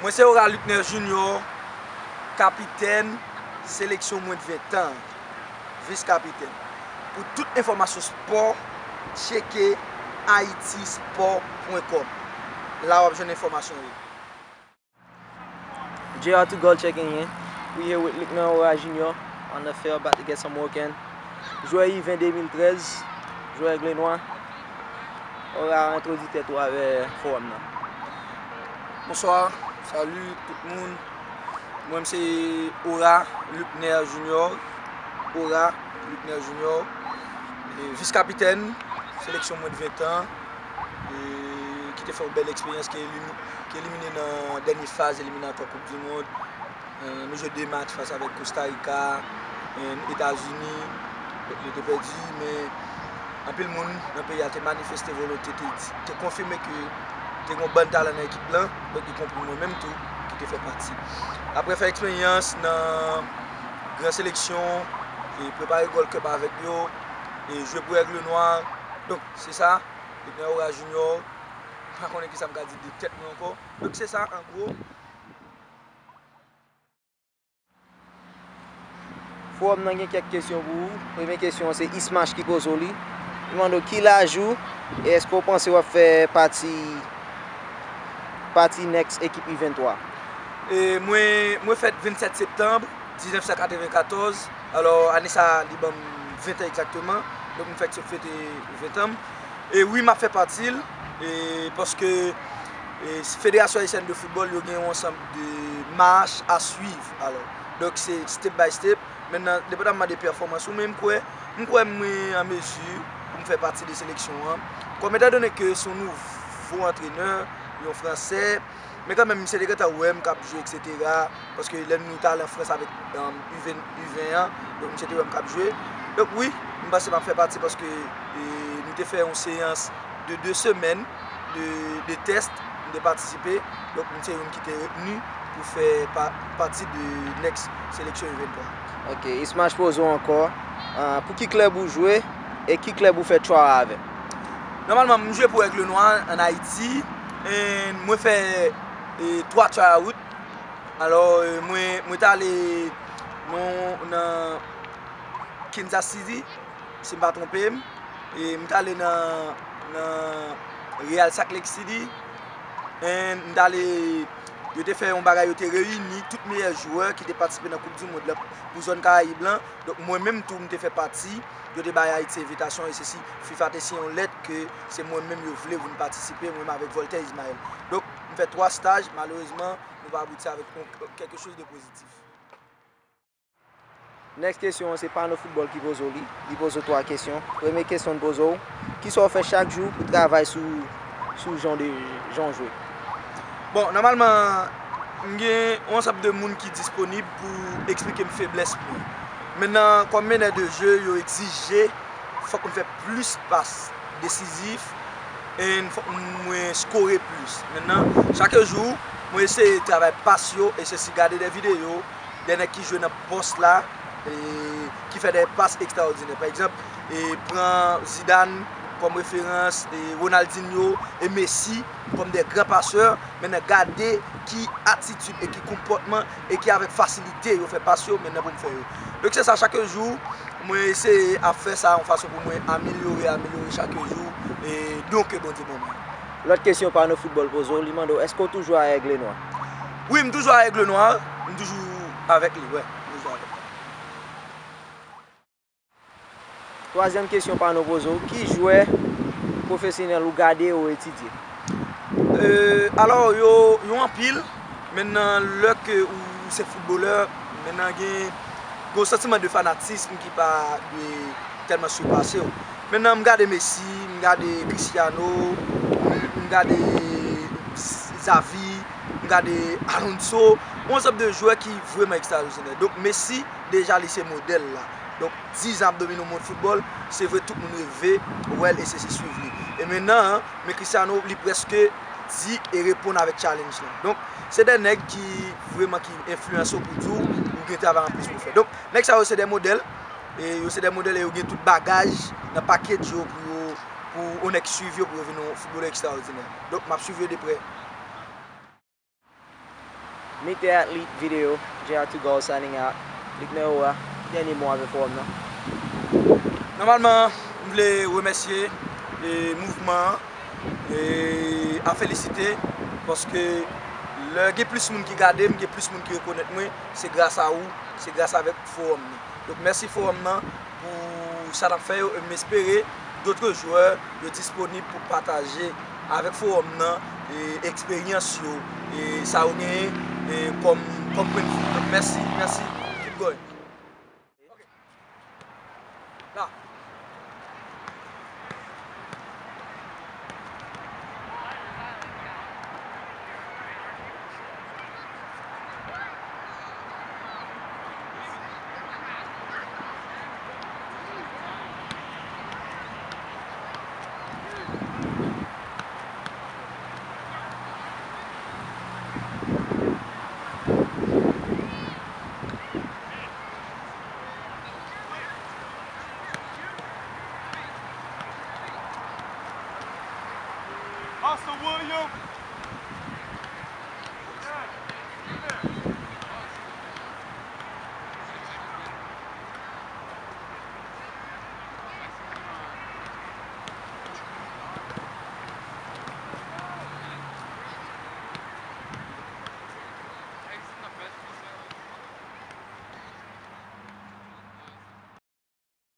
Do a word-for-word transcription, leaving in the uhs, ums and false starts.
Mwen se Ora Luckner Junior, kapitèn seleksyon mwens de ven tan, vis kapitèn. Pou tout enfòmasyon spò, tcheke haiti sport point com. La w ap jwenn enfòmasyon yo. J R two Gold checking in. We here with Luckner Ora Junior on the field, about to get some work in. Jwè U ven de mil trèz, jwè Aigle Noir. Ora, entwodui tèt ou avè fowòm nan. Bonswa, salut tout moun. Mwen se Ora Luckner Junior. Ora Luckner Junior. E vis kapitèn seleksyon mwens de ven tan. E ki te fè yon bèl eksperyans, ki elimi-, ki elimine nan dènye faz eliminatwa Koup di Mond. Eh, nou jwe de match fas avèk Costa Rica, eh, Etazini, donk nou te pèdi, men anpil moun nan peyi a te manifeste volonte, te di, te konfime ke te gen yon bann talan nan ekip lan, donk ikonpri mwen menm tou, ki te fè pati. Apre fè eksperyans nan gran seleksyon, e prepare Gold Cup avèk yo, e jwe pou Aigle Noir, donk se sa, epi Ora Junior, m pa konnen kisa m ka di de tèt mwen ankò, donk se sa an gwo. Fowòm nan gen kèk kesyon pou ou. Premye kesyon an se Ismash ki poze w li. Li mande w ki laj ou e èske w panse w ap fè pati, pati next ekip U venntwa? E mwen, mwen fèt vennsèt septanm diznèf san katrevenkatòz. Alò, ane sa a, li ban m ven tan egzakteman. Donk, m fèk fete ven tan m. E wi, m ap fè pati l, e paske, e, Federasyon Ayisyèn de Foutbòl, yo gen yon ansanm de mach a swiv. Alò, donk, se step by step. Mentnan, depandaman de pèfòmans ou, men m kwè, m kwè mwen an mezi pou m fè pati de seleksyon an. Kòm etandone ke se yon nouvo antrenè, yon Fransè, men kanmenm, misye te gentan wè m k ap jwe, etsetera. Paske lè nou t al an Frans avèk, um, U ven, U ven an, donk, misye te wè m k ap jwe. Donk, wi, m panse m ap fè pati paske, e, nou te fè yon seyans de de semèn de, de tès, m te patisipe. Donk, m se youn ki te retni pou fè pa, pati de next seleksyon U venntwa. Ok, Ismash poze w ankò, ah, pou ki klèb ou jwe e ki klèb ou fè try avè? Nòmalman, m jwe pou Aigle Noir an Ayiti, e mwen fè, e, twa tryout. Alò, e, mwen, mwen t ale nan, nan Kansas City, si m pa twonpe m. E m t ale nan, nan Real Salt Lake City. And m t ale, yo te fè yon bagay, yo te reyini tout meyè jwè ki te patisipe nan Koup di Mond lan pou zòn Karayib lan. Donk, mwen menm tou, m te fè pati. Yo te bay Ayiti envitasyon e sesi, fifa te siyen yon lèt ke se mwen menm yo vle vin patisipe, mwen menm avèk Voltaire Ismaël. Donk, m fè twa staj, malerezman, nou pa abouti avèk yon, kèlke choz de pozitif. Next kesyon an, se Pano Football ki poze w li. Li poze w twa kesyon. Premye kesyon, li poze w, kisa w fè chak jou pou travay sou, sou jan de, jan w jwe? Bon, nòmalman, m gen yon ansanm de moun ki disponib pou eksplike m feblès mwen. Mentnan, kòm menè de je, yo egzije fòk m fè plis pas desizif, e fòk mwen skore plis. Mentnan, chak jou, mwen eseye travay pas yo, e sesi gade de videyo, de nèg ki jwe nan pòs la, e ki fè de pas ekstraòdinè. Pa egzanp, e pran Zidane kòm referans, e Ronaldinho, e Messi kòm de gran pasè. Mentnan, gade ki atitid e ki konpòtman e ki avèk fasilite yo fè pas yo, mentnan pou m fè yo. Donk, se sa, chak jou, mwen eseye ap fè sa yon fason pou mwen amelyore, amelyore chak jou, e don ke Bondye ban mwen. Lòt kesyon Pano Football poze w, li mande w, èske w toujou a Aigle Noir? Wi, m toujou a Aigle Noir, m toujou avèk li, wè, m toujou avèk li. Twazyèm kesyon Pano poze w, ki jwè pwofesyonèl ou gade, ou etidye? E, alò, yo, yo anpil. Mentnan, lè ke ou se foutbolè, mentnan gen, gen yon santiman de fanatism ki pa dwe tèlman sipase w. Mentnan, m gade Messi, m gade Cristiano, m, m gade Xavi, m gade Alonso, yon ansanm de jwè ki vrèman ekstraòdinè. Donk, Messi, deja, li se modèl la. Donk, diz an ap domine yon mond foutbòl, se vre tout moun reve wè l e se, se swiv li. E mentnan, men Cristiano, li prèske di e reponn avèk challenge lan. Donk, se de nèg ki vrèman ki enfliyanse w pou di w, ou gen travay anplis pou fè. Donk, nèg sa yo se de modèl, e yo se de modèl e yo gen tout bagaj nan package yo pou yo, pou yon nèg swiv yo pou yo vin yon foutbolè ekstraòdinè. Donk, m ap swiv yo de prè. Meet the Athlete video, J R two Gold signing out. Klik nan yo a, dènye mo avèk fowòm nan. Nòmalman, m vle remèsye e, mouvman an, e, a felisite, paske lè gen plis moun ki gade m, gen plis moun ki rekonèt mwen, se gras a ou, se gras avèk fowòm nan. Donk, mèsi fowòm nan pou sa n ap fè yo, e m espere dòt jwè yo disponib pou pataje avèk fowòm nan, e, eksperyans yo, e, sa yo genyen, e, kòm, kòm pwen de vi. Donk, mèsi, mèsi, keep going. La. Pastor William.